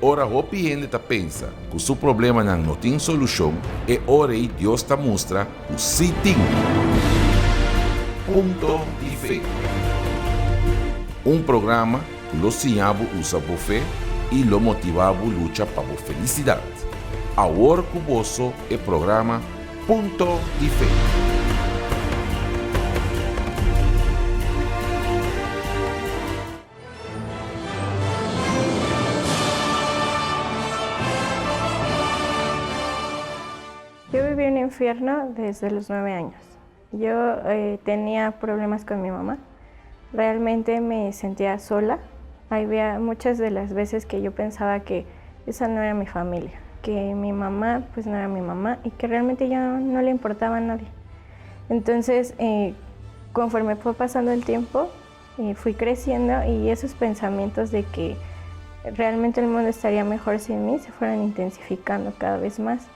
Ora hopi hende ta pensa ku su problemanan no tin solushon, e ora ei Dios ta mustra ku sí tin. Punto di Fe. Un programa ku lo siña bo usa bo fe i lo motivá bo lucha pa bo felisidat. Awor ku boso e programa Punto di Fe. Yo viví un infierno desde los nueve años. Yo eh, tenía problemas con mi mamá. Realmente me sentía sola. Había muchas de las veces que yo pensaba que esa no era mi familia, que mi mamá pues no era mi mamá y que realmente yo no le importaba a nadie. Entonces, eh, conforme fue pasando el tiempo, eh, fui creciendo y esos pensamientos de que realmente el mundo estaría mejor sin mí se fueron intensificando cada vez más.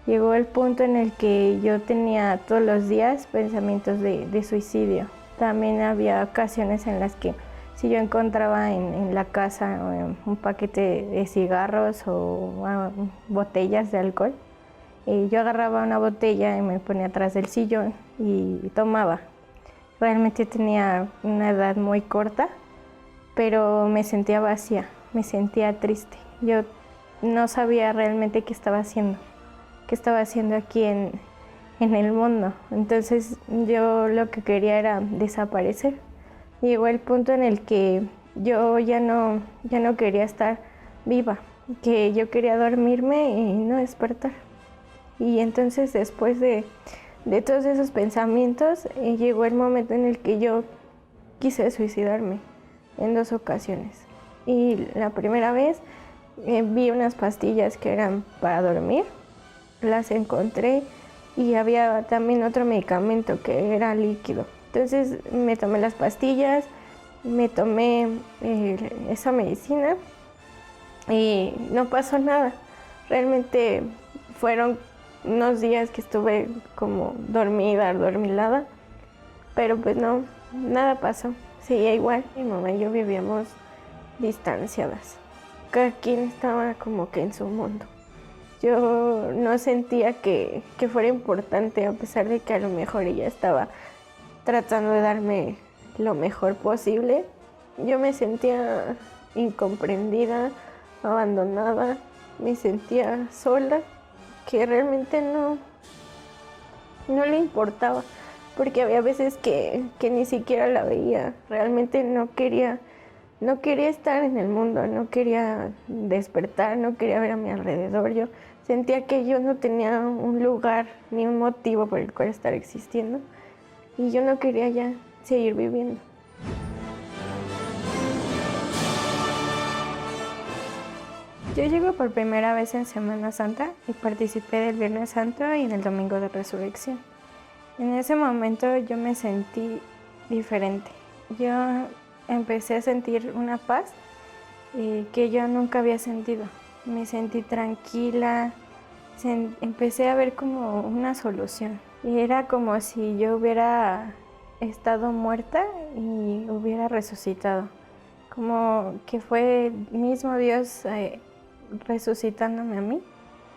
Llegó el punto en el que yo tenía todos los días pensamientos de, suicidio. También había ocasiones en las que si yo encontraba en, la casa eh, un paquete de cigarros o ah, botellas de alcohol, eh, yo agarraba una botella y me ponía atrás del sillón y tomaba. Realmente tenía una edad muy corta, pero me sentía vacía, me sentía triste. Yo no sabía realmente qué estaba haciendo, qué estaba haciendo aquí en, en el mundo. Entonces yo lo que quería era desaparecer. Llegó el punto en el que yo ya no, ya no quería estar viva, que yo quería dormirme y no despertar. Y entonces después de, de todos esos pensamientos, eh, llegó el momento en el que yo quise suicidarme en dos ocasiones. Y la primera vez eh, vi unas pastillas que eran para dormir, las encontré y había también otro medicamento que era líquido. Entonces me tomé las pastillas, me tomé eh, esa medicina y no pasó nada. Realmente fueron unos días que estuve como dormida, dormilada, pero pues no, nada pasó. Seguía igual, mi mamá y yo vivíamos distanciadas. Cada quien estaba como que en su mundo. Yo no sentía que, que fuera importante, a pesar de que a lo mejor ella estaba tratando de darme lo mejor posible. Yo me sentía incomprendida, abandonada, me sentía sola, que realmente no, no le importaba, porque había veces que, que ni siquiera la veía, realmente no quería, no quería estar en el mundo, no quería despertar, no quería ver a mi alrededor, yo sentía que yo no tenía un lugar ni un motivo por el cual estar existiendo y yo no quería ya seguir viviendo. Yo llego por primera vez en Semana Santa y participé del Viernes Santo y en el Domingo de Resurrección. En ese momento yo me sentí diferente. Yo empecé a sentir una paz eh, que yo nunca había sentido. Me sentí tranquila, empecé a ver como una solución. Y era como si yo hubiera estado muerta y hubiera resucitado. Como que fue el mismo Dios eh, resucitándome a mí,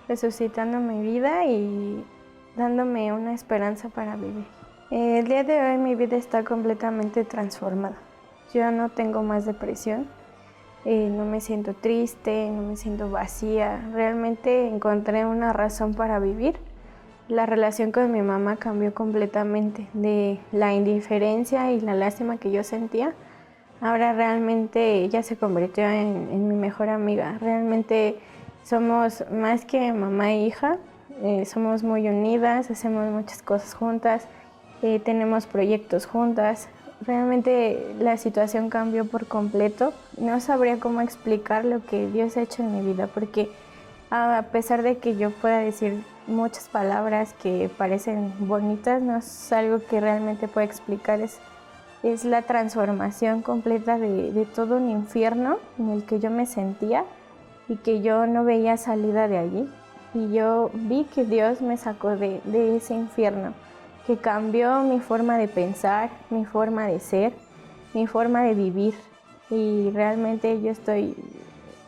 resucitando mi vida y dándome una esperanza para vivir. El día de hoy mi vida está completamente transformada. Yo no tengo más depresión, eh, no me siento triste, no me siento vacía. Realmente encontré una razón para vivir. La relación con mi mamá cambió completamente de la indiferencia y la lástima que yo sentía. Ahora realmente ella se convirtió en, mi mejor amiga. Realmente somos más que mamá e hija, eh, somos muy unidas, hacemos muchas cosas juntas, eh, tenemos proyectos juntas. Realmente la situación cambió por completo. No sabría cómo explicar lo que Dios ha hecho en mi vida, porque a pesar de que yo pueda decir muchas palabras que parecen bonitas, no es algo que realmente pueda explicar. Es, es la transformación completa de, de todo un infierno en el que yo me sentía y que yo no veía salida de allí. Y yo vi que Dios me sacó de, de ese infierno, que cambió mi forma de pensar, mi forma de ser, mi forma de vivir. Y realmente yo estoy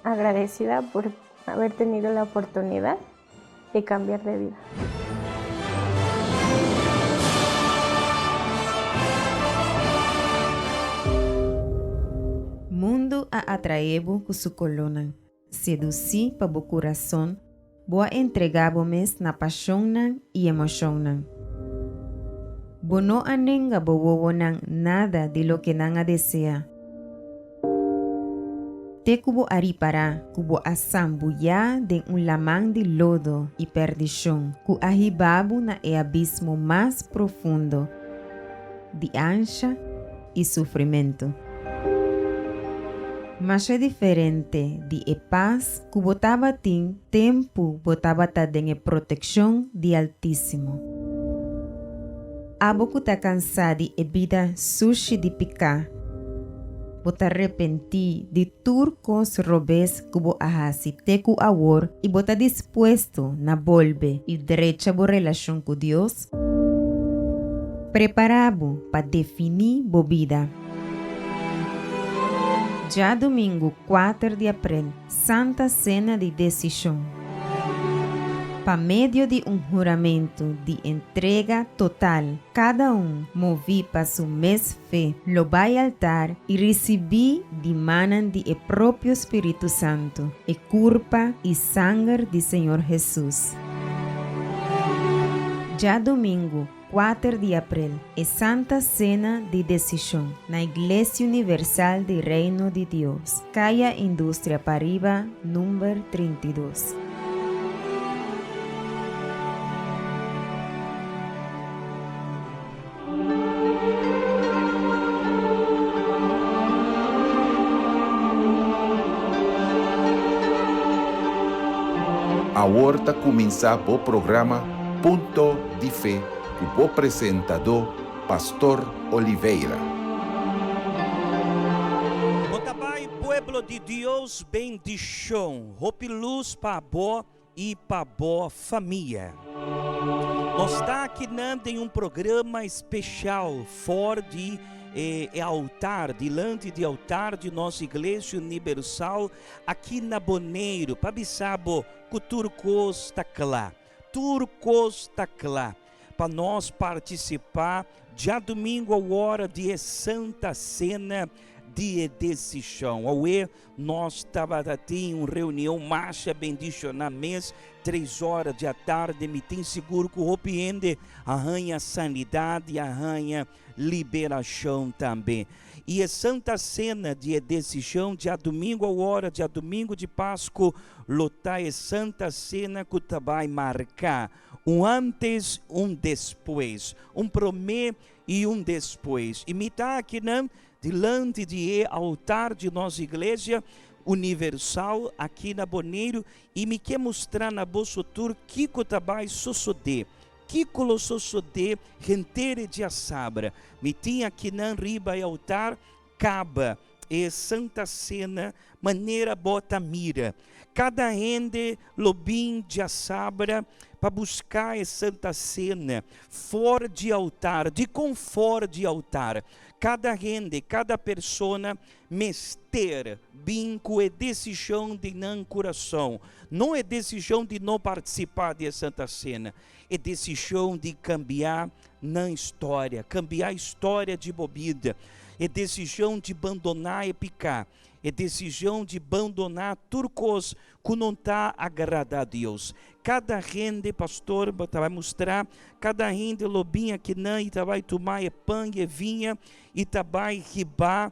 Agradecida por haber tenido la oportunidad de cambiar de vida. Mundu a atraé bo ku su kolónan, sedusí pa bo kurason, bo a entregá bo mes na pashonnan i emoshonnan. Bo no a nenga bo wowonan nada di loke nan a deseá. Te ku bo a ripará ku bo a sambuyá den un laman di lodo i perdishon ku a hiba bo na e abismo mas profundo di ansha i sufrimentu. Masha diferente di e pas ku bo tabatin tempu bo tabata den e protekshon di Altísimo. Abo ku ta kansá di e bida sushi di piká, bo ta repentí di tur kos robes ku bo a hasi te ku awor i bo ta dispuesto na bolbe i drecha bo relashon ku Dios? Prepará bo pa definí bo bida. Djadumingu kuater di aprel, Santa Sena di Desishon. Pa medio di un huramentu di entrega total, kada un, moví pa su mes fe, lo bai altar i risibí di mannan di e propio Spiritu Santu e kurpa i sanger di Señor Hesus. Djadumingu, Kuater di aprel, e Santa Sena di Desishon na Iglesia Universal di Reino di Dios, Kaya Industria Pariba, number 32. Awor ta kuminsá bo programa Punto di Fe ku bo presentadó Pastor Oliveira. Bo ta bai pueblo di Dios bendishon hopi lus pa bo i pa bo famia. Nos ta akinan den un programa especial for di e altar, dilanti di altar di nos Iglesia Universal aki na Boneiru, pa bisa bo ku tur kos ta kla. Tur kos ta kla pa nos partisipá djadumingu awor di e Santa Sena di e Desishon. Awe nos tabata tin un reunion masha bendishoná mes, tres ora di atardi. Mi tin sigur ku hopi hende a haña sanidat i a haña liberashon tambe. I e Santa Sena di e Desishon djadumingu awor, djadumingu di Pasku, lo ta e Santa Sena ku ta bai marka un antes, un despues, un promé i un despues. I mi ta akinan dilanti di e altar di nos Iglesia Universal aki na Boneiru i mi ke mustra na boso tur kiko ta bai sosodé. Kiko lo sosodé henter e diasabra? Mi tin akinan riba e altar kaba e Santa Sena manera bo ta mira. Kada hende lo bin diasabra pa buska e Santa Sena for di altar. Dikon for di altar? Kada hende, kada persona mester bin ku e desishon di nan kurason. No e desishon di no partisipá di e Santa Sena, e desishon di kambia nan storia, kambia storia di bo bida, e desishon di bandoná e piká, e desishon di bandoná tur kos ku no ta agradá Dios. Kada hende, pastor ta bai mustra, kada hende lo bin akinan i ta bai tuma e pan i e viña i ta bai hiba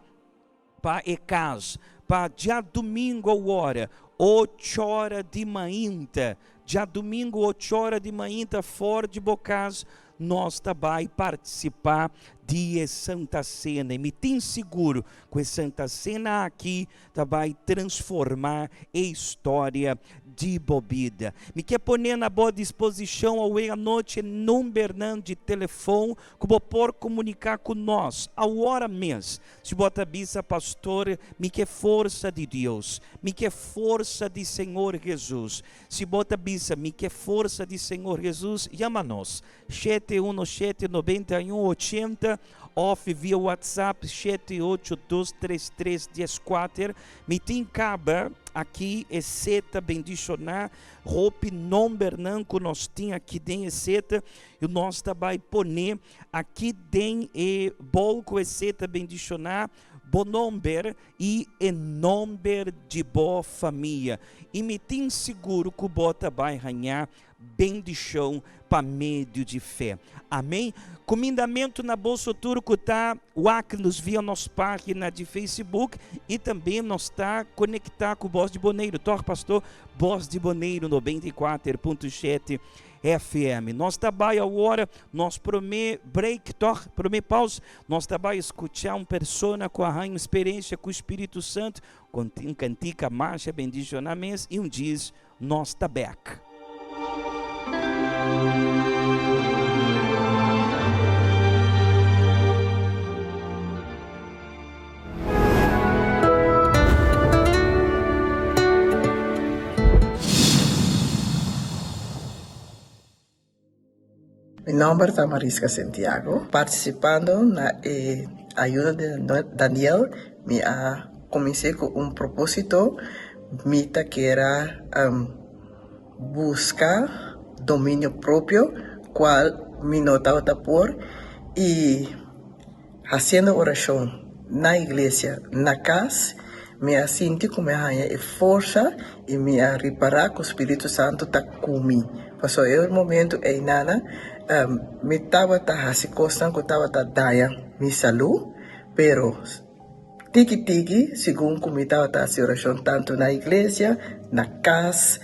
pa e kas pa djadumingu awor ocho ora di mainta, djadumingu ocho ora di mainta for di bo kas nos ta bai partisipá di e Santa Sena i mi tin sigur ku e Santa Sena aki ta bai transformá e historia di bo bida. Mi ke pone na bo disposishon awe anochi e numbernan di telefon ku bo por komuniká ku nos awor mes. Si bo ta bisa, Pastor, mi ke forsa di Dios, mi ke forsa di Señor Hesus. Si bo ta bisa, Mi ke forsa di Señor Hesus, yama nos, shete uno shete 91 80 òf via WhatsApp shete ocho dos tres tres dies kuater. Mi tin kaba. aki e seta bendishoná, hopi nombernan ku nos tin aki den e seta i nos ta bai pone aki den e bol ku e seta bendishoná bo nomber i e nomber di bo famia. I mi tin sigur ku bo ta bai haña bendishon pa medio di fe. Amén. Kumindamentu na boso tur ku ta wak nos via nos página di Facebook i tambe nos ta konektá ku Bos di Boneiru. Tòg pastor, Bos di Boneiru 94.7 FM. Nos ta bai awor nos promé break, tòg? Promé paus. Nos ta bai skuchá un persona ku a haña un sperensia ku Spiritu Santu, ku un kantika masha bendishoná mes i un djis Nos ta bek. Mi nomber ta Mariska Santiago. Participando na e ayuno di Daniel mi a cuminsa cu un proposito, mi ta kera busca dominio propio cual mi no tabata por y haciendo oracion na iglesia na cas mi a sinti cu mi a haya e forsa y mi a ripara cu Spiritu Santo ta cu mi pasobra e momento eynana mi tabata haci cosnan cu tabata daña mi salud pero tiki tiki segun cu mi tabata haci oracion tanto na iglesia na cas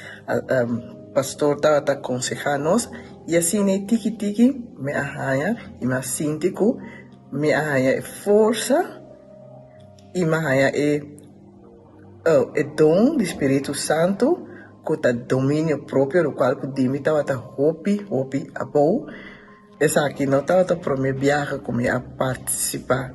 pastor tabata conseha nos y asina tiki tiki mi a haya y mi a sinti cu mi a haya e forsa y mi a haya e e don di Spiritu Santo cu ta dominio propio locual cu di mi tabata hopi hopi abou. Esaki no tabata prome biaha cu mi a participa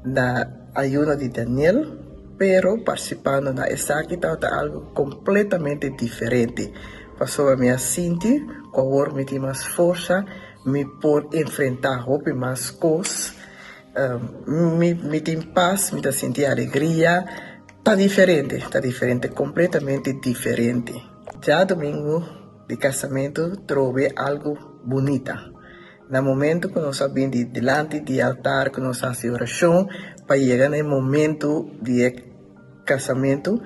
na ayuno di Daniel, pero participando na esaki tabata algo completamente diferente, pasobra mi a sinti cu awor mi tin mas forsa, mi por enfrenta hopi mas cos, mi tin pas, mi ta sinti alegria, ta diferente, ta diferente, completamente diferente. Djadomingo di casamentu trobe algo bunita. Na momento cu nos a bin di dilanti di altar cu nos a haci oracion pa yega na e momento di e casamentu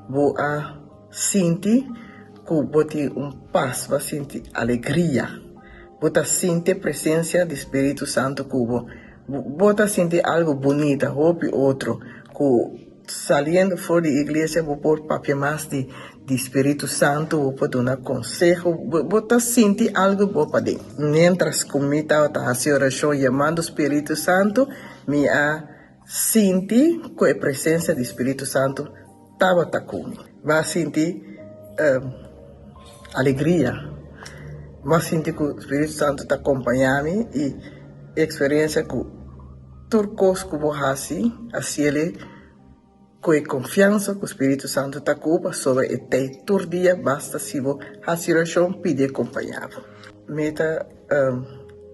bo a sinti cu bo tin un pas, bo a sinti alegria, bo ta sinti e presencia di Spiritu Santo cu bo, bo ta sinti algo bunita hopi otro cu Saliendo for di iglesia bo por papia mas di di Spiritu Santu, bo por duna konseho, bo ta sinti algu bo paden. Mientras ku mi tabata hasi orashon yamando Spiritu Santu, mi a sinti ku e presensia di Spiritu Santu tabata ku mi. Mi a sinti alegria, mi a sinti ku Spiritu Santu ta kompaña mi i eksperensia ku. Tur kos ku bo hasi, hasiel ku e konfiansa ku Spiritu Santu ta ku bo pasobra e t'ei tur dia, basta si bo hasi orashon pidi e kompañá bo. Mi ta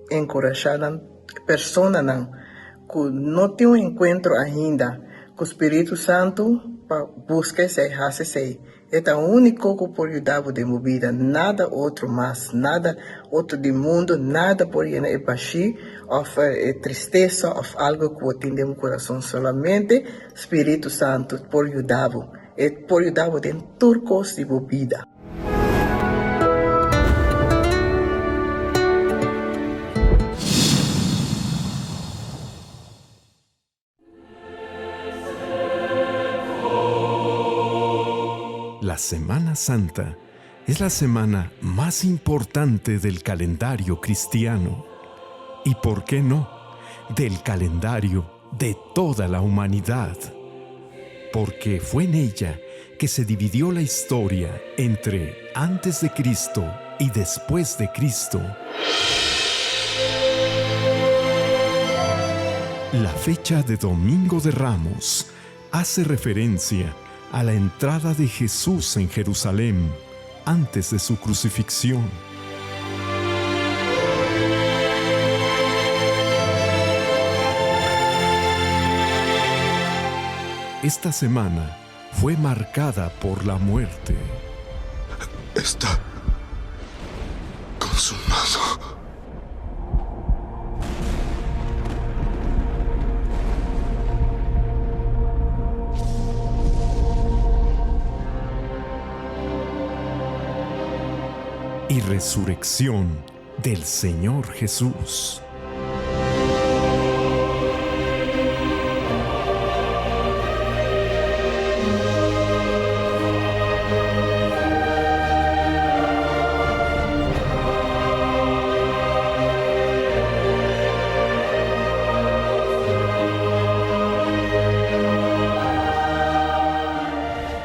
enkurashá nan personanan ku no tin un enkuentro ainda ku Spiritu Santu pa buska esei, hasi esei. E ta úniko ku por yuda bo den bo bida, nada otro mas, nada otro di mundu, nada por yena e bashí òf e tristesa òf algu ku bo tin den bo kurason, solamente Spiritu Santu por yuda bo, e por yuda bo den tur kos di bo bida. La Semana Santa es la semana más importante del calendario cristiano. Y por qué no, del calendario de toda la humanidad. Porque fue en ella que se dividió la historia entre antes de Cristo y después de Cristo. La fecha de Domingo de Ramos hace referencia a la entrada de Jesús en Jerusalén antes de su crucifixión. Esta semana. fue marcada por la muerte. Está consumado. Y resurrección del Señor Jesús.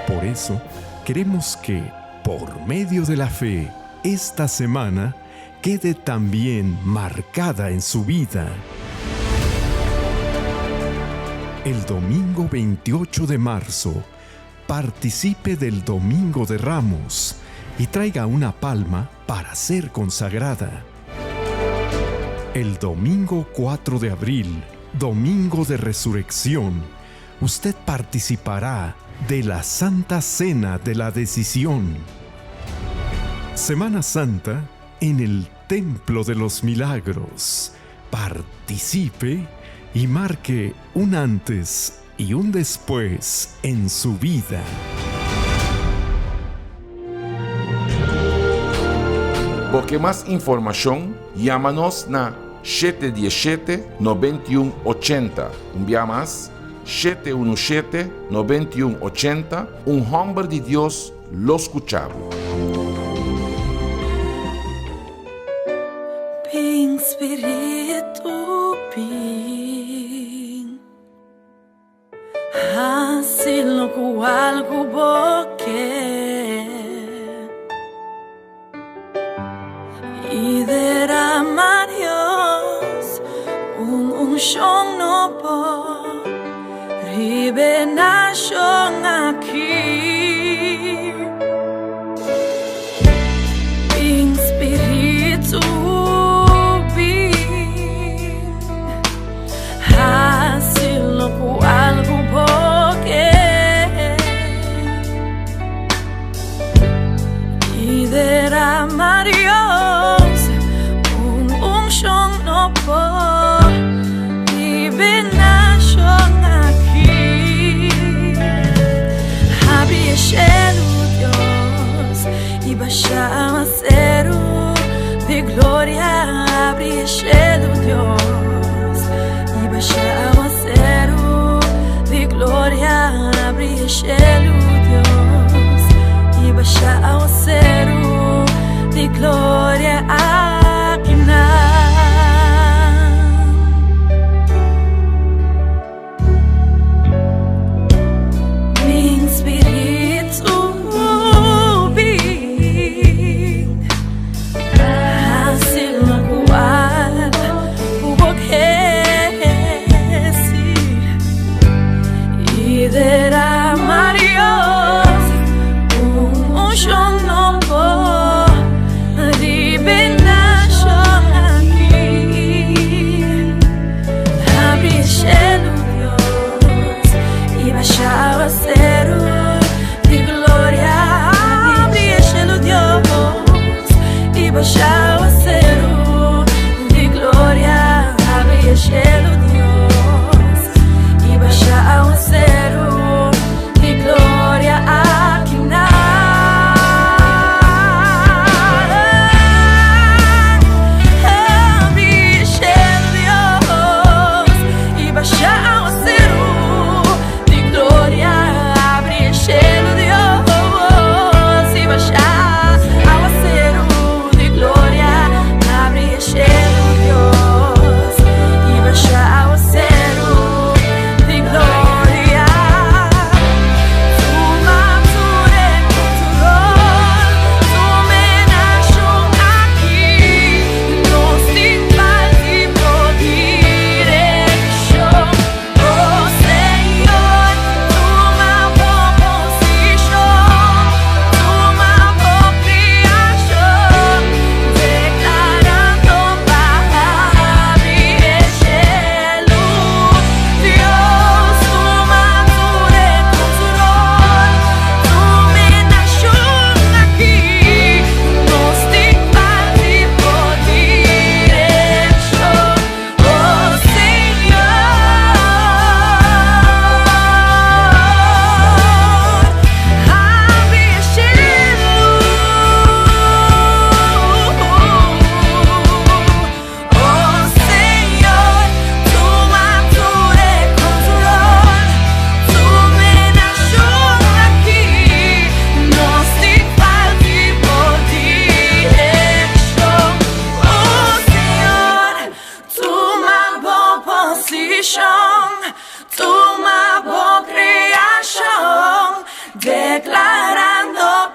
Por eso, queremos que, por medio de la fe, esta semana quede también marcada en su vida. El domingo 28 de marzo, participe del Domingo de Ramos y traiga una palma para ser consagrada. El domingo 4 de abril, Domingo de Resurrección, usted participará de la Santa Cena de la Decisión. Semana Santa en el Templo de los Milagros. Participe y marque un antes y un después en su vida. Pa mas informashon, yama nos na 717 9180. Un bia mas, 717 9180. Un hòmber di Dios lo skucha bo. Bin Spiritu bin Hasi lokual ku bo ke I derama Dios un unshon nobo Riba e nashon aki Bin Spiritu bin Hasi lokual ku bo ke I derama Dios un unshon nobo Riba e nashon aki Habri e shelu Dios I basha awaseru di gloria Habri e shelu Dios I basha awaseru di gloria Habri e shelu Dios I basha awaseru di gloria aki nan. Bin Spiritu bin Hasi lokual ku bo ke si I derama Dios un unshon nobo.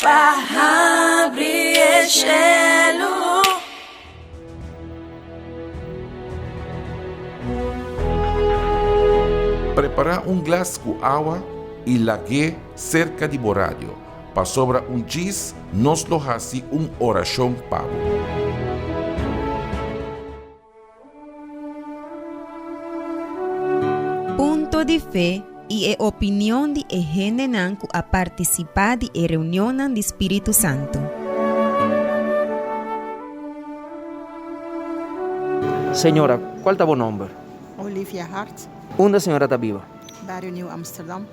Pa habri e shelu. Prepará un glas ku awa i lag'é serka di bo radio, pasobra un djis nos lo hasi un orashon pa bo. Punto di fe i e opinion di e hendenan ku a partisipá di e reunionnan di Spiritu Santu. Señora, cual ta bo nomber? Olivia Hart. Unda señora ta biba? Bario Nieuw Amsterdam.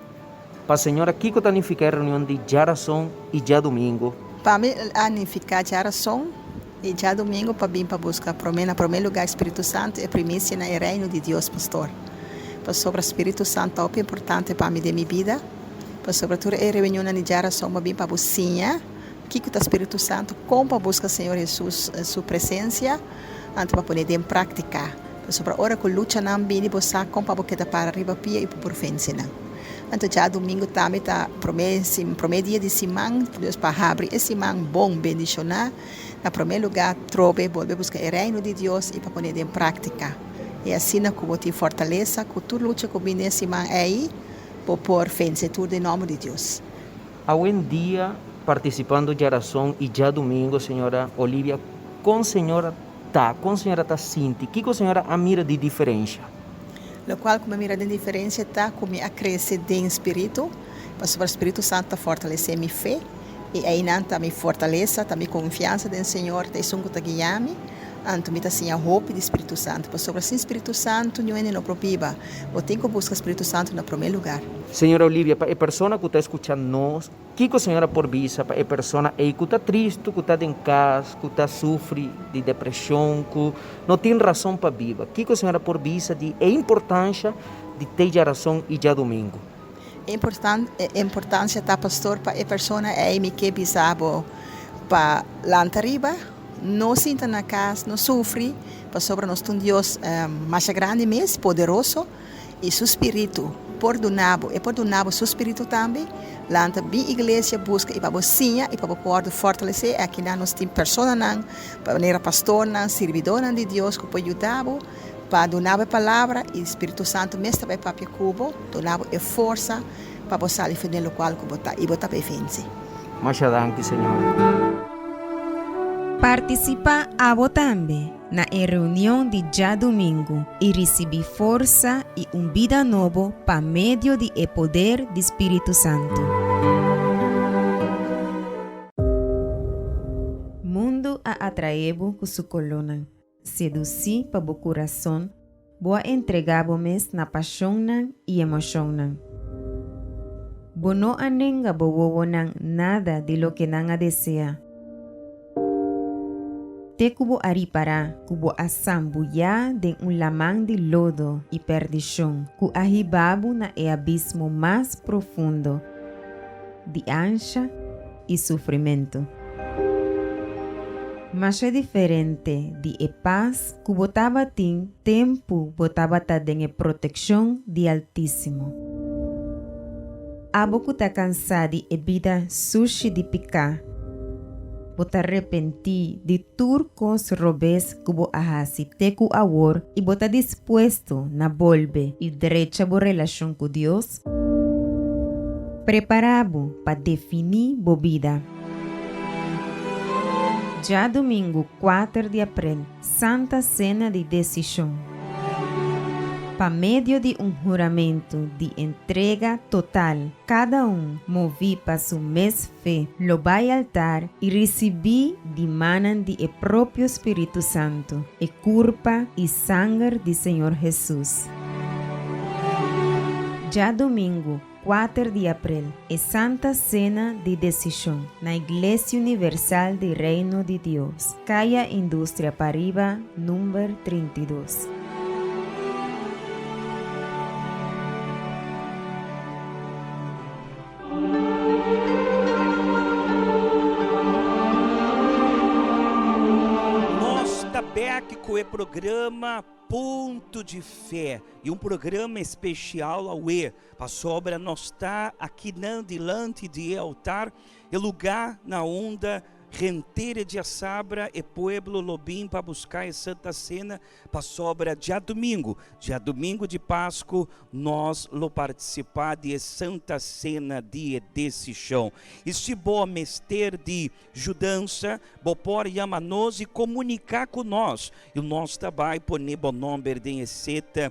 Pa señora, kico ta nifica e reunion di djarason y djadumingo? Pa mi a nifica djarason y djadumingo pa bin pa busca prome na prome lugar Spiritu Santo e primicia na e Reino di Dios pastor. Pasobra Spiritu Santo ta hopi importante pa mi den mi bida, pasobra tur e reunionnan di djarason bo bin pa bo siña kico ta Spiritu Santo, con pa busca Señor Jesus su presencia, anto pa pone den practica. Pasobra ora ku luchanan bini bo sa kon pa bo keda para riba pia i bo por vense nan. Anto djadumingu tambe ta promé promé dia di siman, dus pa habri e siman bon bendishoná, na promé lugá trobe bolbe buska e Reino di Dios i pa pone den práktika. I asina ku bo tin fortalesa ku tur lucha ku bini e siman ei, bo por vense tur den nòmber di Dios. Awendia partisipando djarason i djadumingu señora Olivia kon señora ta? Kon señora ta sinti? Kiko señora a mira di diferensha? Lokual ku mi a mira den diferensia ta ku mi a krese den spiritu, pasobra Spiritu Santu ta fortalesé mi fe, i einan ta mi fortalesa, ta mi konfiansa den Señor, ta esun ku ta guia mi. Anto mi ta siña hopi di Spiritu Santu, pasobra sin Spiritu Santu niun hende no por biba. Bo tin ku buska Spiritu Santu na promé lugar. Señora Olivia, pa e persona ku ta skucha nos, Kiko señora por bisa pa e persona ei ku ta tristu, ku ta den kas, ku ta sufri di depreshon, ku no tin rason pa biba? Kiko señora por bisa di e importansha di te djarason i djadumingu? E importansha ta, pastor, pa e persona ei mi ke bisa bo pa lanta riba, no sinta na kas, no sufri, pasobra nos ta un Dios masha grandi mes, poderoso. I su spiritu por duna bo, e por duna bo su spiritu tambe. Lanta bin iglesia, buska i pa bo siña i pa bo por wòrdu fortalesé. Akinan nos tin personanan, manera pastornan, sirbidónan di Dios ku por yuda bo pa duna bo e palabra i Spiritu Santu mes ta bai papia ku bo, duna bo e forsa pa bo sali for den lokual ku bo ta i bo ta bai vense. Masha danki Señor. Partisipá abo tambe! na e reunion di djadumingu i risibí forsa i un bida nobo pa medio di e poder di Spiritu Santu. Mundu a atraé bo ku su kolónan, sedusí pa bo kurason, bo a entregá bo mes na pashonnan i emoshonnan. Bo no a nenga bo wowonan nada di loke nan a deseá. Te ku bo a ripará ku bo a sambuyá den un laman di lodo i perdishon ku a hiba bo na e abismo mas profundo di ansha i sufrimentu. Masha diferente di e pas ku bo tabatin tempu bo tabata den e protekshon di Altísimo. Abo ku ta kansá di e bida sushi di piká, bo ta repentí di tur kos robes ku bo a hasi te ku awor i bo ta dispuesto na bolbe i drecha bo relashon ku Dios? Prepará bo pa definí bo bida. Djadumingu kuater di aprel, Santa Sena di Desishon. Pa medio di un huramentu di entrega total, kada un, moví pa su mes fe, lo bai altar i risibí di mannan di e propio Spiritu Santu e kurpa i sanger di Señor Hesus. Djadumingu, Kuater di aprel, e Santa Sena di Desishon na Iglesia Universal di Reino di Dios, Kaya Industria Pariba, number 32. Nos ta bek ku ku e programa Punto di Fé i un programa espesial awe pasobra nos ta akinan dilanti di e altar, e lugá na unda Henter djasabra e pueblo lo bin pa buska e Santa Sena pasobra djadumingu, djadumingu di Pasku, nos lo partisipá di e Santa Sena di e Desishon. I si bo mester di judansa, bo por yama nos i komuniká ku nos i nos ta bai pone bo nòmber den e seta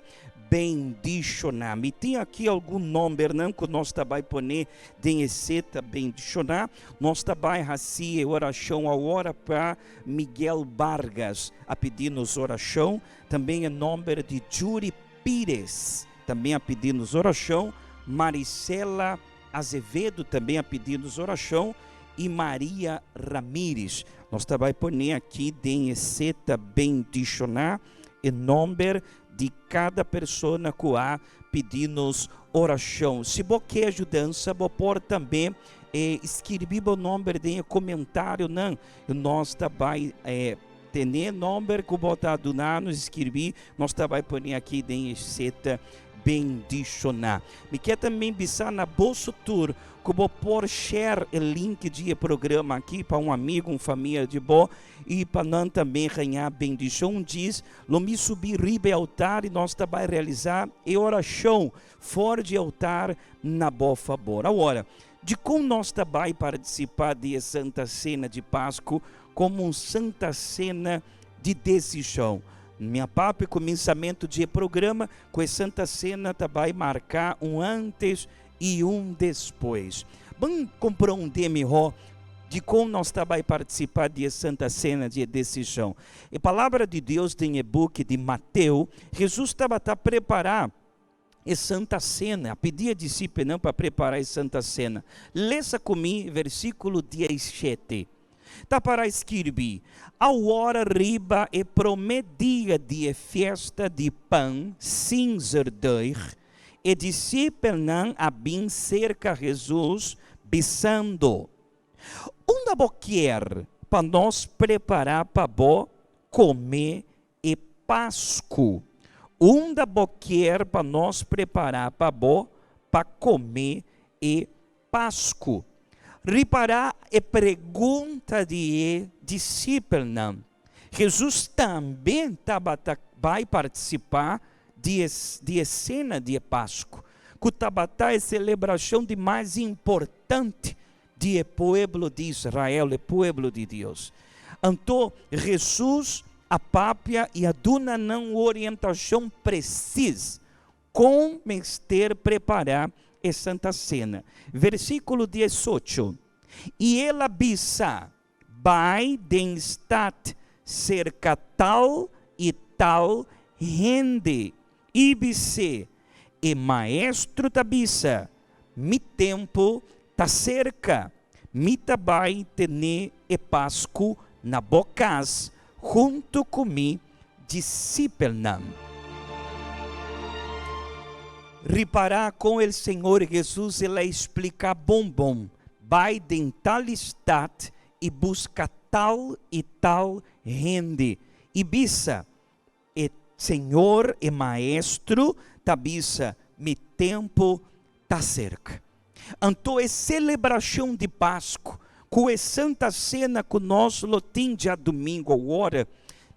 bendishoná. Mi tin aki algun nòmbernan ku nos ta bai pone den e seta bendishoná. Nos ta bai hasi e orashon awor pa Miguel Vargas a pidi nos orashon. Tambe e nòmber di Jury Pires tambe a pidi nos orashon. Marisela Azevedo tambe a pidi nos orashon i Maria Ramirez. Nos ta bai pone aki den e seta bendishoná e nòmber di kada persona ku a pidi nos orashon. Si bo ke ajudansa, bo por tambe skirbi bo nòmber den e komentarionan i nos ta bai tene nòmber ku bo ta duna nos skirbi, nos ta bai pone aki den e seta bendishoná. Mi ke tambe bisa na boso tur ku bo por share e link di e programa aki pa un amigu, un famia di bo i pa nan tambe haña bendishon. Djis Lo mi subi riba e altar i nos ta bai realisá e orashon for di e altar na bo fabor. Awor, dikon nos ta bai partisipá di e Santa Sena di Pasku komo un Santa Sena di desishon? Mi a papia kuminsamentu di e programa ku e Santa Sena ta bai marká un antes i un despues. Ban komprondé mihó dikon nos ta bai partisipá di e Santa Sena di e desishon. E Palabra di Dios den e buki di Mateo, Hesus tabata prepará e Santa Sena, a pidi e disipelnan pa prepará e Santa Sena. Lesa ku mi versíkulo diesshete. Ta pará skirbi, Awor riba e promé dia di e fiesta di pan sin zerdeig, e disipelnan a bin serka Hesus, bisando, Unda bo kier pa nos prepará pa bo kome e Pasku? Unda bo kier pa nos prepará pa bo pa kome e Pasku? Ripará e pregunta di e disipelnan. Hesus tambe tabata bai partisipá di e di e sena di e Pasku, ku tabata e selebrashon di mas importante di e pueblo di Israel, e pueblo di Dios. Anto Hesus a papia i a duna nan un orientashon presis kon mester prepará e Santa Sena. Versíkulo diesocho, I el a bisa, Bai den stat serka tal i tal hende i bis'é, E Maestro ta bisa, Mi tempu ta serka, mi ta bai tene e Pasku na bo kas huntu ku mi disipelnan. Ripará kon el Señor Hesus el a splika bon bon, Bai den tal stat i buska tal i tal hende, i bisa, E Señor, e Maestro, ta bisa, Mi tempu ta serka. Anto e selebrashon di Pasku ku e Santa Sena ku nos lo tin djadumingu awor,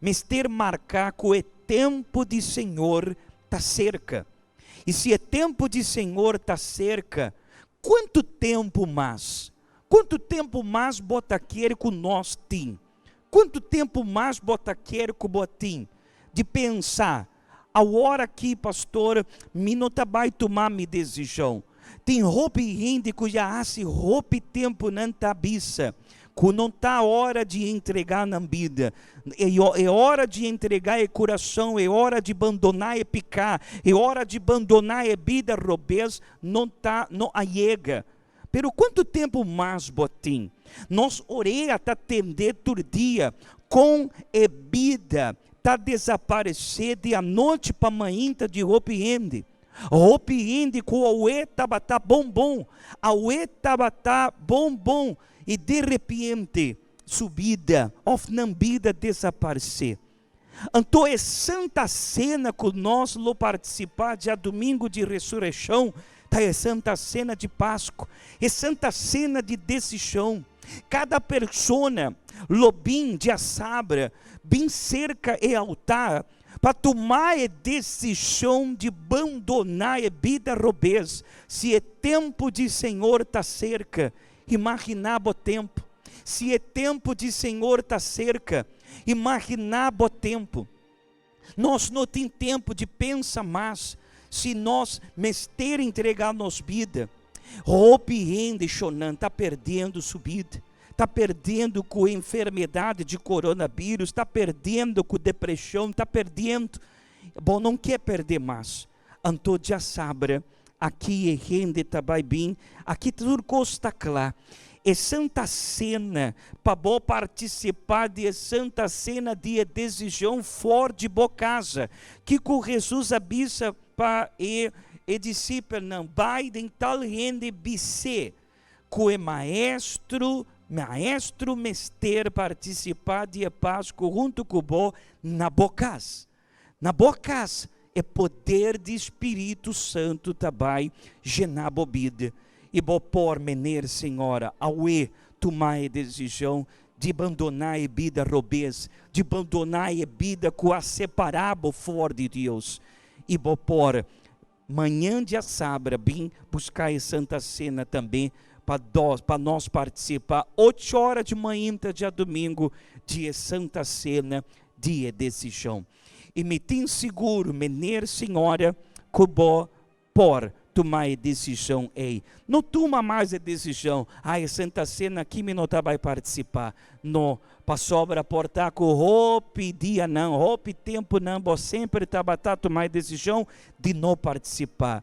mester marka ku e tempu di Señor ta serka. I si e tempu di Señor ta serka, kuantu tempu mas, kuantu tempu mas bo ta kere ku nos tin? Kuantu tempu mas bo ta kere ku bo tin di pensa, Awor aki, pastor, mi no ta bai tuma mi desishon. Tin hopi hende ku ya hasi hopi tempu nan ta bisa ku no ta ora di entregá nan bida. E e ora di entregá e kurason, e ora di bandoná e piká, e ora di bandoná e bida robes no ta no a yega. Pero kuantu tempu mas bo tin? Nos orea ta tende tur dia kon e bida ta desaparesé di anochi pa mainta di hopi hende. Hopi hende ku awe tabata bon bon, awe tabata bon bon i direpiente su bida òf nan bida desaparesé. Anto e Santa Sena ku nos lo partisipá djadumingu di Resurekshon ta e Santa Sena di Pasku, e Santa Sena di desishon. Kada persona lo bin djasabra bin serka e altar pa tuma e desishon di bandoná e bida robes si e tempu di Señor ta serka. Imaginá bo tempu. Si e tempu di Señor ta serka, imaginá bo tempu. Nos no tin tempu di pensa mas si nos mester entregá nos bida. Hopi hende shonnan ta perdiendo su bida, ta perdiendo ku enfermedat di koronabírus, ta perdiendo ku depreshon, ta perdiendo. Bo no ke pèrdè mas. Anto djasabra aki e hende ta bai bin, aki tur kos ta kla. E Santa Sena, pa bo partisipá di e Santa Sena di e desishon for di bo kasa. Kiko Hesus a bisa pa e e disipelnan? Bai den tal hende bis'é ku e maestro maestro mester partisipá di e Pasku huntu ku bo na bo kas. Na bo kas, e poder di Spiritu Santu ta bai jená bo bida i bo por mener Señora awe tuma e desishon di bandoná e bida robes, di bandoná e bida ku a separá bo for di Dios i bo por Mañan djasabra bin buska e Santa Sena tambe pa dos pa nos partisipa ocho ora di mainta djadumingu di e Santa Sena di e desishon. I mi tin sigur mener señora ku bo por tuma e desishon ei. No tuma mas e desishon, ah e Santa Sena aki mi no ta bai partisipa. No, Pasobra por ta ku hopi dianan, hopi tempunan bo semper tabata tuma e desishon di no partisipá.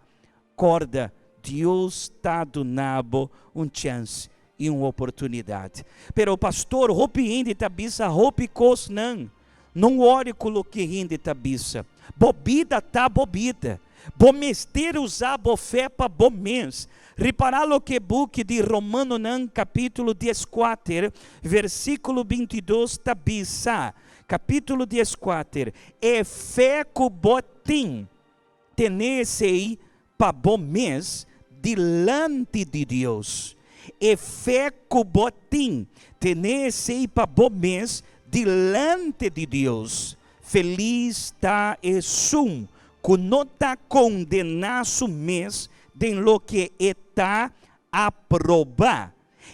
Kòrda, Dios ta duna bo un chèns i un oportunidat. Pero pastor, hopi hende ta bisa hopi kosnan. No wòri ku loke hende ta bisa. Bo bida ta bo bida. Bo mester usa bo fe pa bo mes. Ripará loke buki di Romanonan kapítulo dieskuater, versíkulo bintidos ta bisa. Kapítulo dieskuater, E fe ku bo tin, tene esei pa bo mes dilanti di Dios. E fe ku bo tin, tene esei pa bo mes dilanti di Dios. Felis ta esun ku no ta kondená su mes den loke e ta aprobá.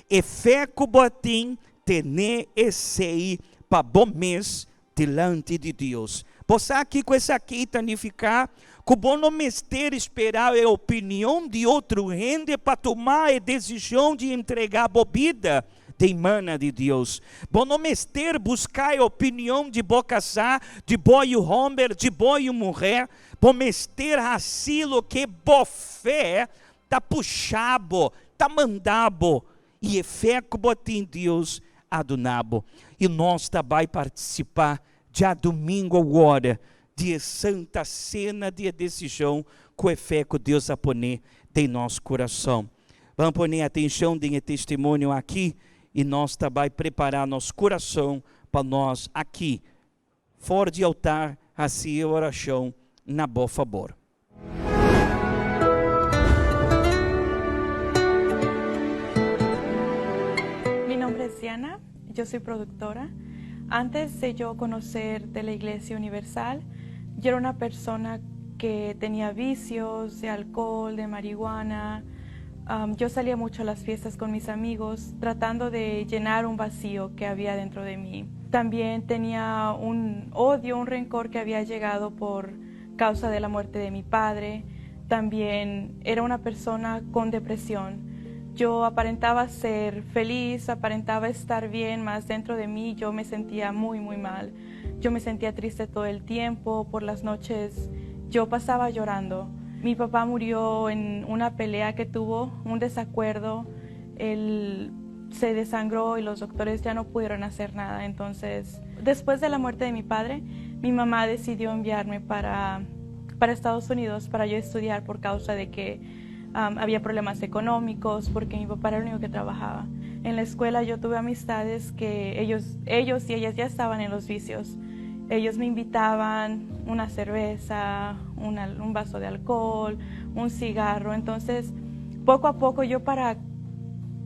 E fe ku bo tin, tene esei pa bo mes dilanti di Dios. Bo sa kiko esaki ta nifiká? Ku bo no mester spera e opinion di otro hende pa tuma e desishon di entregá bo bida den mana di Dios. Bo no mester buska e opinion di bo kasá, di bo yu hòmber, di bo yu muhé. Bo mester hasi loke bo fe ta pusha bo, ta manda bo. I e fe ku bo tin Dios a duna bo. I nos ta bai partisipá djadumingu awor di e Santa Sena di e desishon ku e fe ku Dios a pone den nos kurason. Ban pone atenshon den e testimonio aki i nos ta bai prepará nos kurason pa nos aki for di altar hasi e orashon na bo fabor. Mi nombre es Diana, yo soy productora. Antes de yo conocer de la Iglesia Universal, yo era una persona que tenía vicios de alcohol, de marihuana. yo salía mucho a las fiestas con mis amigos tratando de llenar un vacío que había dentro de mí. También tenía un odio, un rencor que había llegado por causa de la muerte de mi padre. También era una persona con depresión. Yo aparentaba ser feliz, aparentaba estar bien, mas dentro de mí yo me sentía muy, muy mal. Yo me sentía triste todo el tiempo, por las noches yo pasaba llorando. Mi papá murió en una pelea que tuvo, un desacuerdo. Él se desangró y los doctores ya no pudieron hacer nada. Entonces, después de la muerte de mi padre, mi mamá decidió enviarme para, para Estados Unidos para yo estudiar por causa de que había problemas económicos, porque mi papá era el único que trabajaba. En la escuela yo tuve amistades que ellos, ellos y ellas ya estaban en los vicios. Ellos me invitaban una cerveza, un vaso de alcohol, un cigarro. Entonces, poco a poco yo para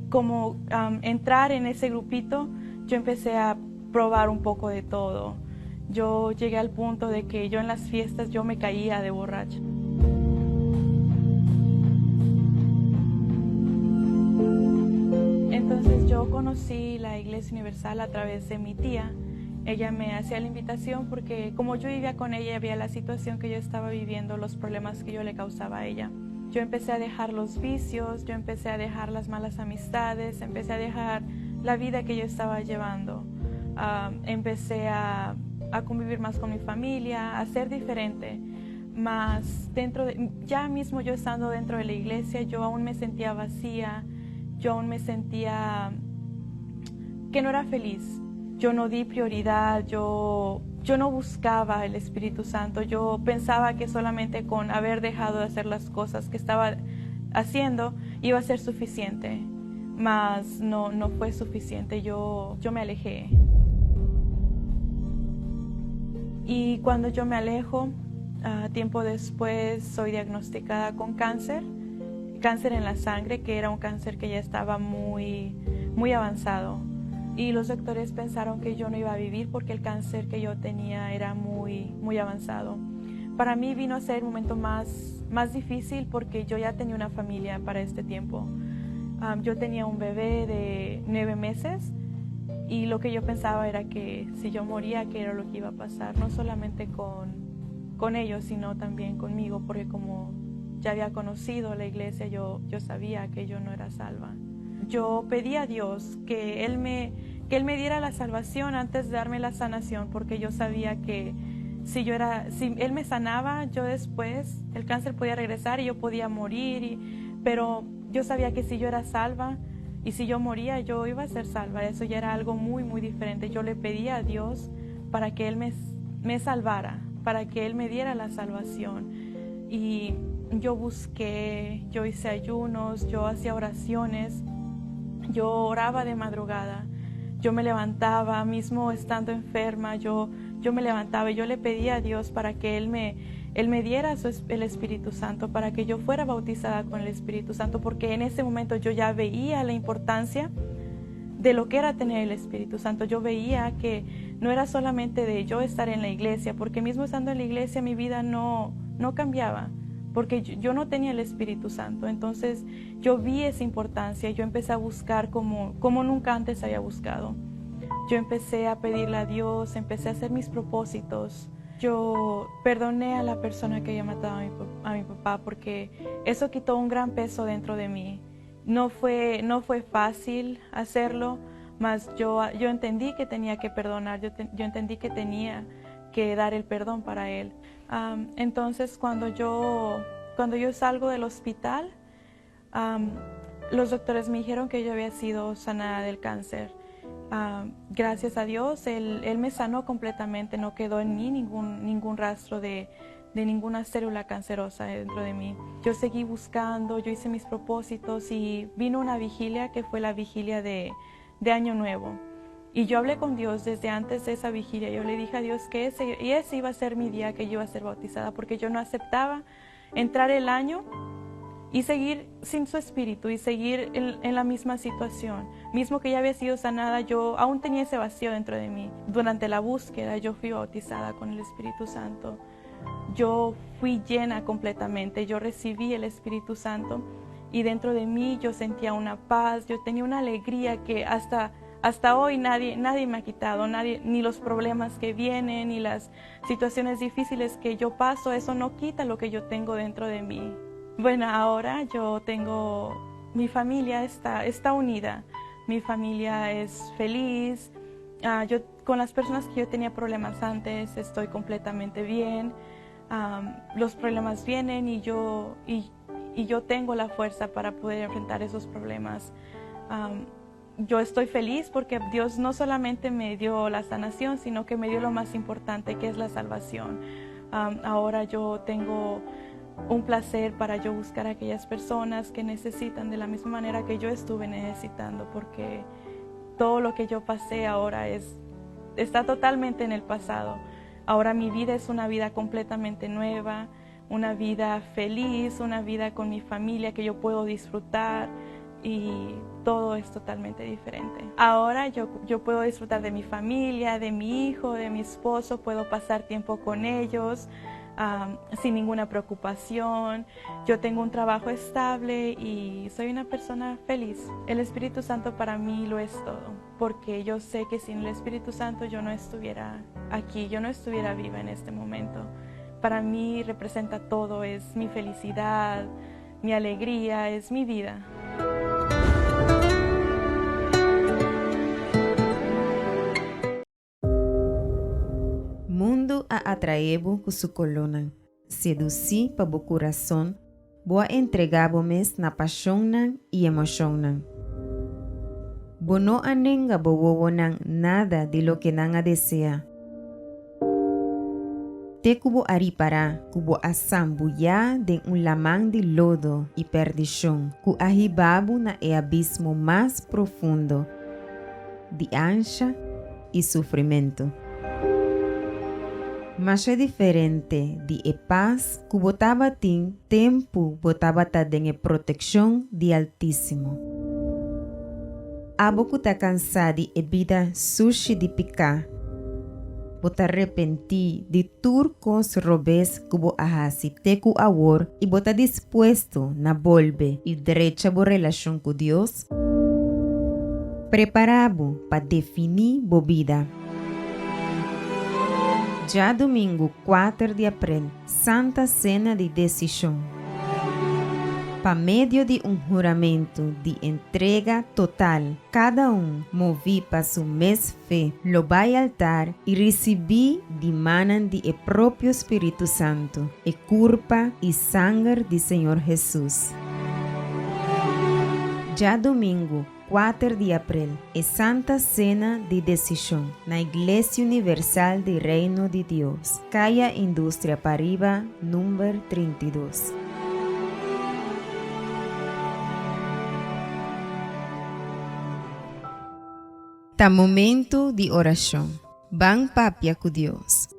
como entrar en ese grupito, yo empecé a probar un poco de todo. Yo llegué al punto de que yo en las fiestas yo me caía de borracha. Entonces yo conocí la Iglesia Universal a través de mi tía. Ella me hacía la invitación porque como yo vivía con ella, veía la situación que yo estaba viviendo, los problemas que yo le causaba a ella. Yo empecé a dejar los vicios, yo empecé a dejar las malas amistades, empecé a dejar la vida que yo estaba llevando. Empecé a convivir más con mi familia, a ser diferente. Más dentro de, ya mismo yo estando dentro de la iglesia, yo aún me sentía vacía, yo aún me sentía que no era feliz. Yo no di prioridad, yo no buscaba el Espíritu Santo, yo pensaba que solamente con haber dejado de hacer las cosas que estaba haciendo iba a ser suficiente, mas no fue suficiente, yo me alejé. Y cuando yo me alejo, tiempo después soy diagnosticada con cáncer, cáncer en la sangre, que era un cáncer que ya estaba muy, muy avanzado. Y los doctores pensaron que yo no iba a vivir porque el cáncer que yo tenía era muy, muy avanzado. Para mí vino a ser el momento más difícil porque yo ya tenía una familia para este tiempo. Yo tenía un bebé de 9 meses y lo que yo pensaba era que si yo moría, que era lo que iba a pasar, no solamente con ellos, sino también conmigo, porque como ya había conocido la iglesia, yo sabía que yo no era salva. Yo pedí a Dios que Él me diera la salvación antes de darme la sanación, porque yo sabía que si Él me sanaba, yo después el cáncer podía regresar y yo podía morir, pero yo sabía que si yo era salva y si yo moría, yo iba a ser salva. Eso ya era algo muy, muy diferente. Yo le pedí a Dios para que Él me salvara, para que Él me diera la salvación. Y yo busqué, yo hice ayunos, yo hacía oraciones, yo oraba de madrugada, yo me levantaba, mismo estando enferma, yo me levantaba y yo le pedía a Dios para que Él me diera el Espíritu Santo, para que yo fuera bautizada con el Espíritu Santo, porque en ese momento yo ya veía la importancia de lo que era tener el Espíritu Santo. Yo veía que no era solamente de yo estar en la iglesia, porque mismo estando en la iglesia mi vida no cambiaba, porque yo no tenía el Espíritu Santo. Entonces yo vi esa importancia, yo empecé a buscar como nunca antes había buscado. Yo empecé a pedirle a Dios, empecé a hacer mis propósitos. Yo perdoné a la persona que había matado a mi papá, porque eso quitó un gran peso dentro de mí. No fue fácil hacerlo, mas yo entendí que tenía que perdonar, yo entendí que tenía que dar el perdón para él. Entonces, cuando yo salgo del hospital, los doctores me dijeron que yo había sido sanada del cáncer. Gracias a Dios, él me sanó completamente, no quedó en mí ningún rastro de ninguna célula cancerosa dentro de mí. Yo seguí buscando, yo hice mis propósitos y vino una vigilia que fue la vigilia de Año Nuevo. Y yo hablé con Dios desde antes de esa vigilia. Yo le dije a Dios que ese iba a ser mi día, que yo iba a ser bautizada, porque yo no aceptaba entrar el año y seguir sin su espíritu y seguir en la misma situación. Mismo que ya había sido sanada, yo aún tenía ese vacío dentro de mí. Durante la búsqueda yo fui bautizada con el Espíritu Santo. Yo fui llena completamente, yo recibí el Espíritu Santo y dentro de mí yo sentía una paz, yo tenía una alegría que hasta hoy nadie me ha quitado, nadie, ni los problemas que vienen, ni las situaciones difíciles que yo paso, eso no quita lo que yo tengo dentro de mí. Bueno, ahora yo tengo, mi familia está unida, mi familia es feliz, yo con las personas que yo tenía problemas antes estoy completamente bien. Los problemas vienen y yo tengo la fuerza para poder enfrentar esos problemas. Yo estoy feliz porque Dios no solamente me dio la sanación, sino que me dio lo más importante, que es la salvación. Ahora yo tengo un placer para yo buscar a aquellas personas que necesitan de la misma manera que yo estuve necesitando, porque todo lo que yo pasé ahora está totalmente en el pasado. Ahora mi vida es una vida completamente nueva, una vida feliz, una vida con mi familia que yo puedo disfrutar y todo es totalmente diferente. Ahora yo, yo puedo disfrutar de mi familia, de mi hijo, de mi esposo, puedo pasar tiempo con ellos sin ninguna preocupación. Yo tengo un trabajo estable y soy una persona feliz. El Espíritu Santo para mí lo es todo, porque yo sé que sin el Espíritu Santo yo no estuviera aquí, yo no estuviera viva en este momento. Para mí representa todo, es mi felicidad, mi alegría, es mi vida. Mundu a atraé bo ku su kolónan, sedusí pa bo kurason, bo a entregá bo mes na pashonnan i emoshonnan. Bo no a nenga bo wowonan nada di loke nan a deseá. Te ku bo a ripará ku bo a sambuyá den un laman di lodo i perdishon ku a hiba bo na e abismo mas profundo di ansha i sufrimentu. Masha diferente di e pas ku bo tabatin tempu bo tabata den e protekshon di Altísimo. Abo ku ta kansá di e bida sushi di piká, bo ta repentí di tur kos robes ku bo a hasi te ku awor i bo ta dispuesto na bolbe i drecha bo relashon ku Dios? Prepará bo pa definí bo bida. Djadumingu kuater di aprel, Santa Sena di Desishon. Pa medio di un huramentu di entrega total, kada un, moví pa su mes fe, lo bai altar i risibí di mannan di e propio Spiritu Santu e kurpa i sanger di Señor Hesus. Djadumingu, kuater di aprel, e Santa Sena di Desishon na Iglesia Universal di Reino di Dios, Kaya Industria Pariba, number 32. Ta momento di orashon. Ban papia ku Dios.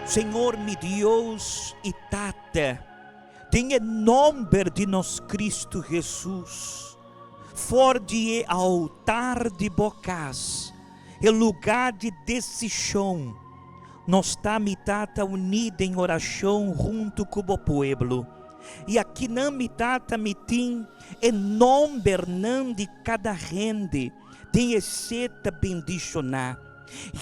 Señor mi Dios y Tata, den e nomber di nos Cristo Jesus, for di e altar di bo cas, E lugá di desishon. Nos ta mi Tata uní den orashon huntu ku bo pueblo. I akinan mi Tata mi tin e nòmbernan di kada hende den e seta bendishoná.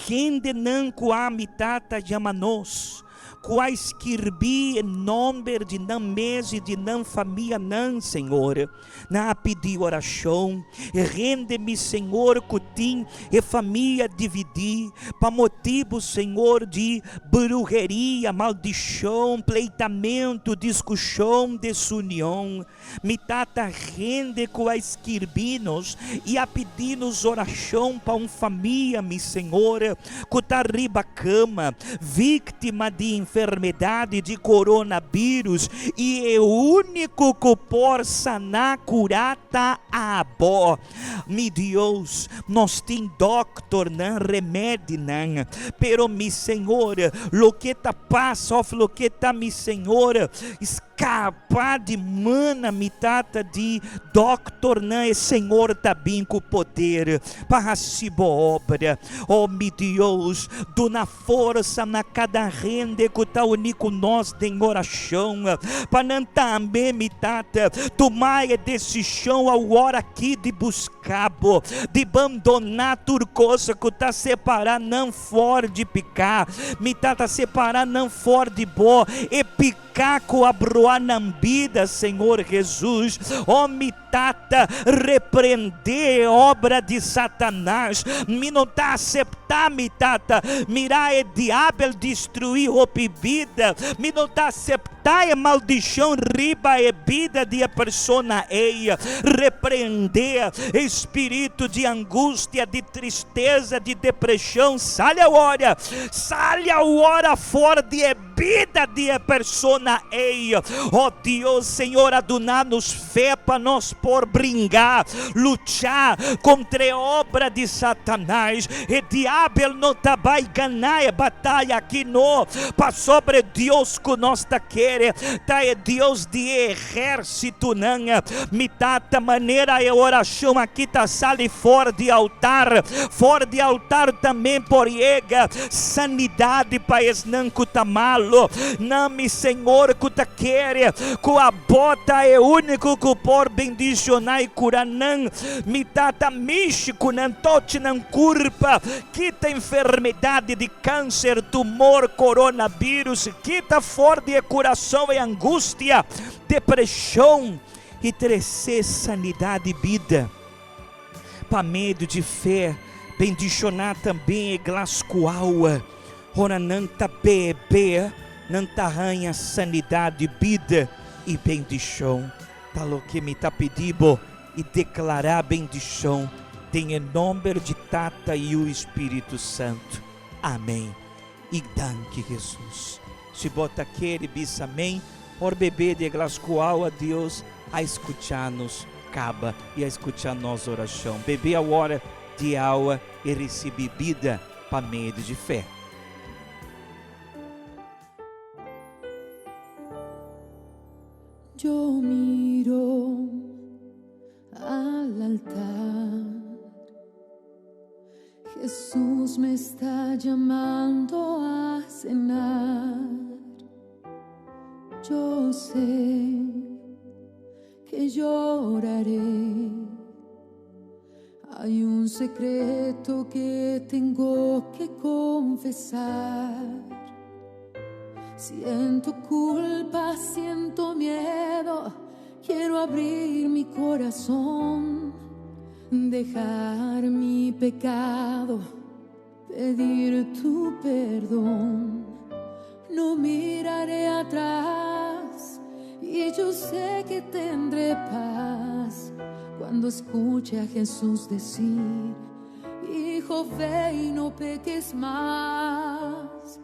Hendenan ku a mi Tata yama nos. Ku a skirbí e nòmber di nan mes i di nan famianan, Señor. Nan a pidi orashon. Rende mi, Señor, ku tin e famia dividí pa motibu, Señor, di bruheria, maldishon, pleitamentu, diskushon, desunion. Mi Tata, hende ku a skirbí nos i a pidi nos orashon pa un famia, mi Señor, ku ta riba kama, víktima di enfermedat di koronabírus, i e úniko ku por saná, kurá, ta abo. Mi Dios, nos tin dòkternan, remedinan, pero mi Señor, loke ta pasa òf loke ta, mi Señor, Caba di mana mi tata di doctornan e Señor ta bin cu poder pa haci bo obra. Oh mi Dios, duna forsa na cada hende cu ta uni cu nos den oracion pa nan tambe mi tata tuma e decision awor aki di busca bo, di bandona tur cosa cu ta separa nan for di pica. Mi tata separa nan for di bo e pica. Ka ku a brua nan bida, Señor Jesus. Oh, mi. Tata, reprendé e obra di Satanas. Mi no ta aseptá, mi Tata, mira e diabel destruí hopi bida. Mi no ta aseptá e maldishon riba e bida di e persona ei. Reprendé e spiritu di angustia, di tristesa, di depreshon. Sali awor! Sali awor for di e bida di e persona ei. Oh Dios, Señor a duna nos fe pa nos por bringa, lucha kontra e obra di Satanas. E diabel no ta bai gana e bataya aki no, pasobra e Dios ku nos ta kere ta e Dios di e ehérsitonan. Mi Tata, manera e orashon aki ta sali for di altar, for di altar tambe por yega Sanidad pa esnan ku ta malo. Nan, mi Señor, ku ta kere ku Abo ta e úniko ku por bendishoná i kura nan. Mi Tata, mishi ku nan, tochi nan kurpa, kita enfermedad di kanser, tumor, koronabírus, kita for di e kurason e angustia, depreshon i trese sanidad i bida. Pa medio di fe, bendishoná tambe e glas ku awa, ora nan ta bebe, nan ta haña sanidat di bida i bendishon. Ta loke mi ta pidi bo i deklará bendishon den e nòmber di Tata, Yu i Spiritu Santu. Amèn. I danki Hesus. Si bo ta kere bisa amèn, por bebe di e glas ku awa. Dios a skucha nos kaba i a skucha nos orashon. Bebe awor di e awa i risibí bida pa medio di fe. Yo miro al altar. Jesús me está llamando a cenar. Yo sé que lloraré. Hay un secreto que tengo que confesar. Siento culpa, siento miedo, quiero abrir mi corazón, dejar mi pecado, pedir tu perdón. No miraré atrás y yo sé que tendré paz cuando escuche a Jesús decir, Hijo, ve y no peques más.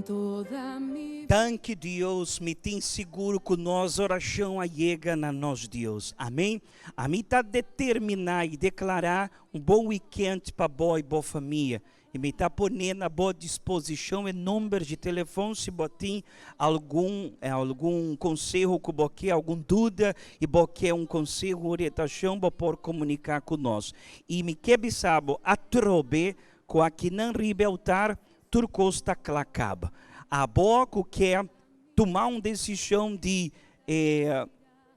Toda mi Danki Dios, mi tin sigur ku nos orashon a yega na nos Dios. Amen. Ami ta determiná i deklará un bon wikènt pa bo i bo famia. I mi ta pone na bo disposishon e number di telefòn si bo tin algun algun konseho ku bo ke, algun duda i bo ke un konseho, un orientashon, bo por komuniká ku nos. I mi ke bisa bo atrobe ku akinan riba e altar Tur kos ta kla kaba. Abo ku ke tuma un desishon di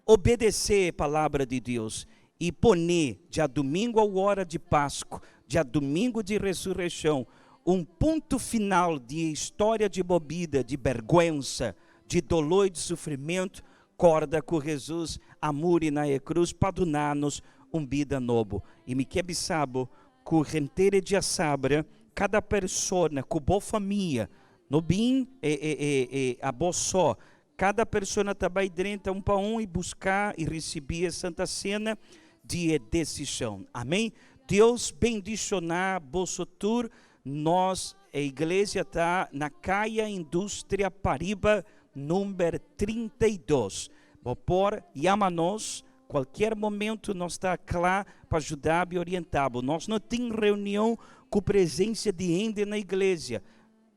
obedesé e Palabra di Dios i pone djadumingu awor di Pasku, djadumingu di Resureshon, un puntu final di e storia di bo bida di bèrgwensa, di doló i di sufrimentu, kòrda ku Hesus a muri na e krus pa duna nos un bida nobo. I mi ke bisa bo Ku henter e djasabra, kada persona ku bo famia, no bin e e e e abo so, kada persona ta bai drenta un pa un i buska i risibí e Santa Sena di e desishon. Amen. Dios bendishoná boso tur. Nos e iglesia ta na Kaya Industria Pariba number 32. Bo por yama nos Cualkier momento nos ta cla pa juda bo y orienta bo. Nos no tin reunion cu presencia di hende na iglesia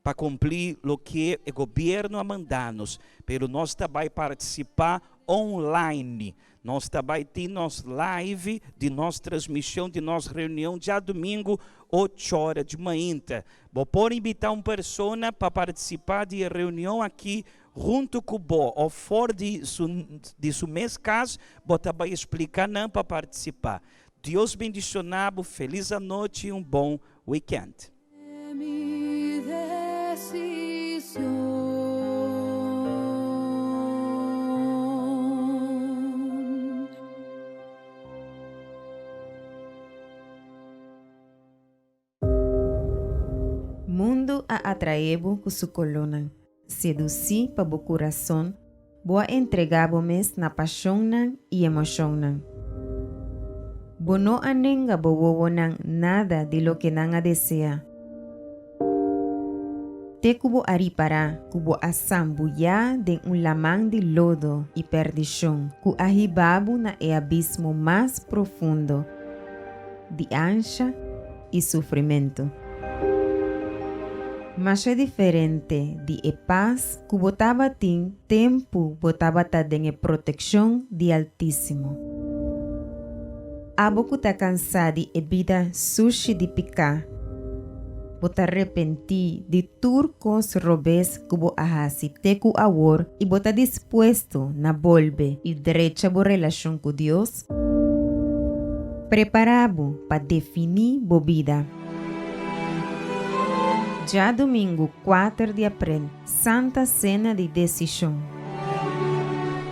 pa cumpli loke e gobierno a manda nos, pero nos ta bay participa online. Nos ta bay tin nos live di nos transmision di nos reunion djadomingo ocho ora di mainta. Bo por invita un persona pa participa di e reunion aki Huntu ku bo òf for di su di su mes kas bo ta bai esplika nan pa partisipá. Dios bendishoná bo, felis anochi i un bon wikènt. Mi decision. Mundu a atraé bo ku su kolónan. Sedusí pa bo kurason, bo a entregá bo mes na pashonnan i emoshonnan. Bo no a nenga bo wowonan nada di loke nan a deseá. Te ku bo a ripará ku bo a sambuyá den un laman di lodo i perdishon ku a hiba bo na e abismo mas profundo di ansha i sufrimentu. Masha diferente di e pas ku bo tabatin tempu bo tabata den e protekshon di Altísimo. Abo ku ta kansá di e bida sushi di piká, bo ta repentí di tur kos robes ku bo a hasi te ku awor i bo ta dispuesto na bolbe i drecha bo relashon ku Dios? Prepará bo pa definí bo bida. Djadumingu kuater di aprel, Santa Sena di Desishon.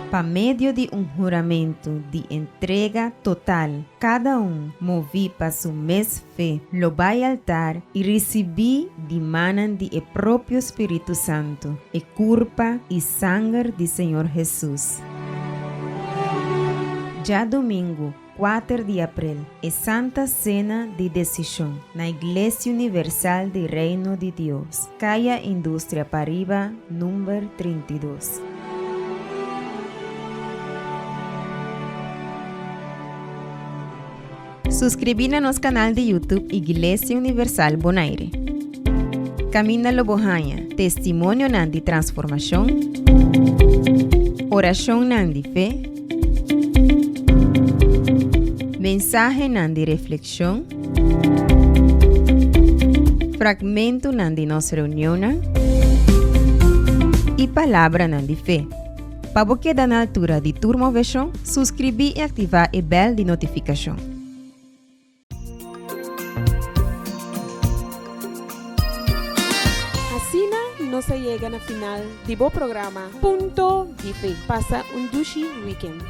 Pa medio di un huramentu di entrega total, kada un, moví pa su mes fe, lo bai altar i risibí di mannan di e propio Spiritu Santu e kurpa i sanger di Señor Hesus. Djadumingu, kuater di aprel, e Santa Sena di Desishon na Iglesia Universal di Reino di Dios, Kaya Industria Pariba, number 32. Suskribí na nos kanal di YouTube Iglesia Universal Bonaire. Kaminda lo bo haña testimonionan di transformashon, orashonnan di fe, mensahenan di reflekshon, fragmentonan di nos reunionnan i palabranan di fe. Pa bo keda na altura di tur moveshon, suskribí i aktivá e bèl di notifikashon. Asina nos a yega na final di bo programa Punto di Fe. Pasa un dushi weekend.